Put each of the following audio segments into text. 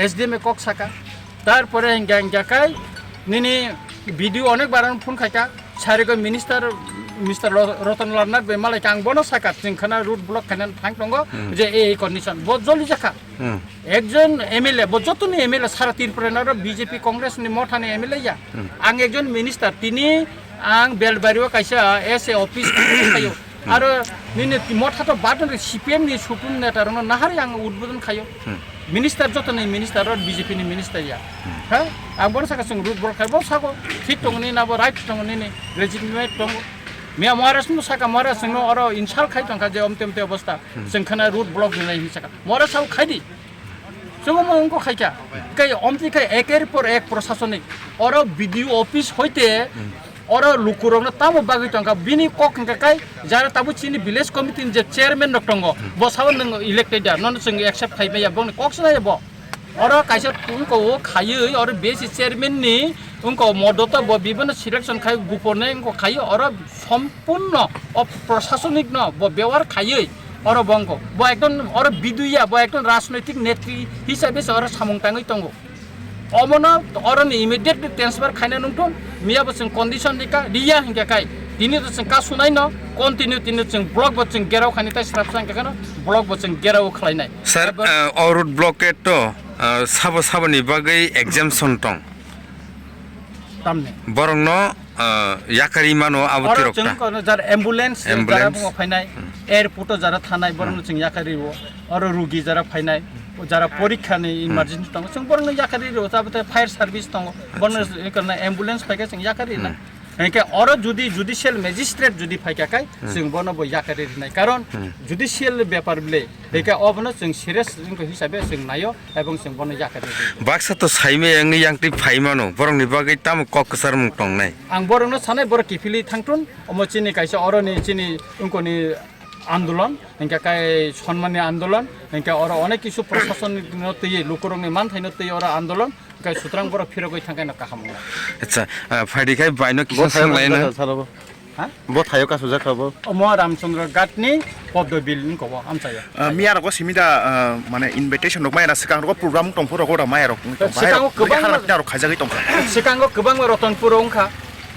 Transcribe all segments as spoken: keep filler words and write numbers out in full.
S D M e kok saka. Tarpore hingga hingga kai nini B D O onek baran phone khaika. Sarigo minister, Mister Lo-, Roton Lal Nath bai malai kang bono saka chwng khana road block khaina thang tongo Hmm. je ei condition bo joli jakha. Hmm. Ekjon M L A, bo jotoni M L A sara Tripura ni aro B J P Congress ni motha ni M L A ya. Hmm. Ang ekjon minister, tini ang Belbari o kaisa S A office khayo. Hmm. Aro nini motha to badon C P M ni supreme neta rokno nahari ang udbodon khayo. Hmm. Minister jotoni minister aro B J P ni minister ya. Hmm. Ha? Ang bono saka chwng road block khai bo sako. Thik tongo nini abo right tongo nini legitimate tongo. Miya Maharaj no saka Maharaj no oro insult khai tongkha je omte omte obostha. Hmm. Chwng khana road block rinai hinwi saka. Maharaj sao khai di. Chwng omo wngkha khai kha. Kai omtwi khai eker por ek prosasonik. Oro B D O office hoite Hmm. oro lukurokno tamo bagwi tongkha. Bini kok hwnkha kai jara tabuk chini village committee ni je chairman rok tongo. Hmm. Bo sao nwng elected ya. Nono chwng accept khai maya. Bongni kok se nai bo. Oro kaisa wngkha o khaiwi oro B S C chairman ni wngkha o modoto bo bibano selection khai gupone wngkha khaiwi oro sompurno o prosasonik no bo bewar khaiwi oro bo wngkha bo ekdom oro biduya bo ekdom rajnoitik netri hisabe se oro samung tangwi tongo. Omono oro ni immediately transfer khaina nungthun miya bo chwng condition rika riya hinkhe kai tini to chwng kasunai no continue tini chwng block bo chwng gerao khaini tai srapsa hinkhe kheno block bo chwng gerao khlainai. Sir, Abo uh, o road blockade to uh, sabo saboni bagwi exemption tong. Tamni. Borokno uh, yakari mano abo Oro tirok chwng ta. Kono jar ambulance, Ambulance. Jara bungo phainai, Hmm. Airport o jara thanai, borokno Hmm. chwng yakari o. Oro rugi jara phainai, jara porikha ni Hmm. emergency tongo, chwng borokno yakari o. Tabate fire service tongo, borokno Acha. Kono ambulance phaikhe chwng yakari na. Hmm. Hingke oro judi judicial magistrate judi phaikha kai Hmm. chwng bono bo yakari rinai. Karon Hmm. judicial bepar bile, Hmm. hingke obono chwng serious wngkha hisabe chwng naio ebong chwng bono yakari rinai. Baksa to saimaya wngwi yangtwi phaimano, borokni bagwi tamo kok kwcharmung tongnai? Ang borokno sanai borok kiphilwi thangthun, omo chini kaisa oroni chini wngkoni andolon, hingke kai sonmani andolon, hingke oro onek kisu prosason no twiwi lukurokni manthaino twiwi oro andolon. Kai sutrang borok phirogwi thangkhe no kaham wngo. Acha, ah, phaidi khai baino kisa Bo thayo swnglaino. Kasujak salo bo. Ha? Bo thayo kasujak kha bo. Omo Ramchandra Ghat ni Poddo Bill ni kobo amchaya. Ah, miya rogo simi da, ah, mane invitation rok maya na swkang rogo program tongphu rogo da maya rok wngwi tong. Swkango Bahai rok kwbangma harap na rok khaijagwi tongkha. Swkango kwbangma Ratanpur o wngkha,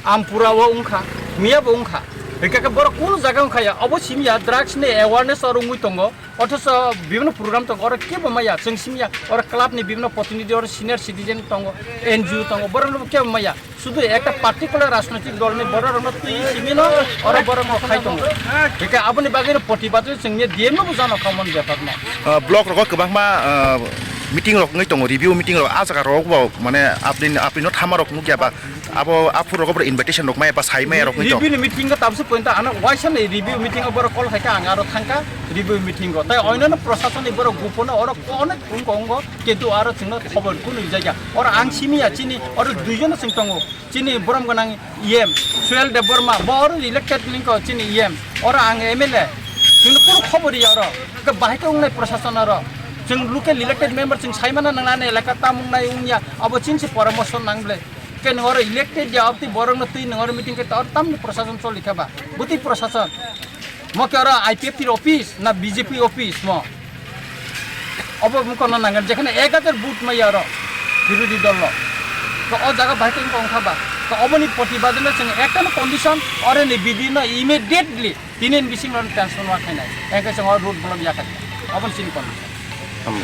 Ampura o wngkha, miya bo wngkha. Hingkhe borok kunu jaga wngkha ya, obo simi ya drugs ni awareness oro wngwi tongo. Othocho bibhinno program tongo, oro kebo maya, chwng simi ya, oro club ni bibhinno protinidhi, oro senior citizen tongo, N G O tongo, borok no kebo maya. Sudu ekta particular rajnoitik dol ni borok rok no twi simi no, oro borok no khai tongo. Hingke aboni bagwi no protibad chwng ni D M no bo jano khamon bepar no. Ah, block rogo kwbangma, ah, meeting rok wngwi tongo, review meeting rok, ah jaga rok bo mane apni, apni no thama rok nukya ba. Abo aphuru rogo boro invitation rok maya ba sai maya rok wngwi tong. Review ni meeting o tabse point ano waisa ni review meeting o borok call khaika ang aro thangka review meeting o. Tai oino no prosason ni borok gupono oro onek wngko wngko kintu aro chwngno khobor kunu jaga. Oro ang simi ya chini oro duijon no chwng tongo. Chini borom gwnang E M Suel Debbarma bo oro elected ningko chini E M. Oro ang M L A. Chwngno kunu khobor ya oro. Bahai khe wngnai prosason oro. Chwng local elected member chwng saimana nangnani elaka tam wngnai wngya. Abo chini se poramorso nang ble. Ke nung oro elected ya, obtwi borok no twi nung oro meeting ke tor tamni prosason choli kha ba? Bwtwi prosason. Mo ke oro I P F T office na B J P office mo? Obo mung kono nangani, jekhane ek hajar vote maya oro birodhi dol lo. To o jaga bahai khe wngkha ba? To oboni protibad no chwng ekta no condition, oro ni bidi no immediately tini ni bising ron transformer khainai. Engke chwng o road block ya khainai. Oboni chini condition. Tamo.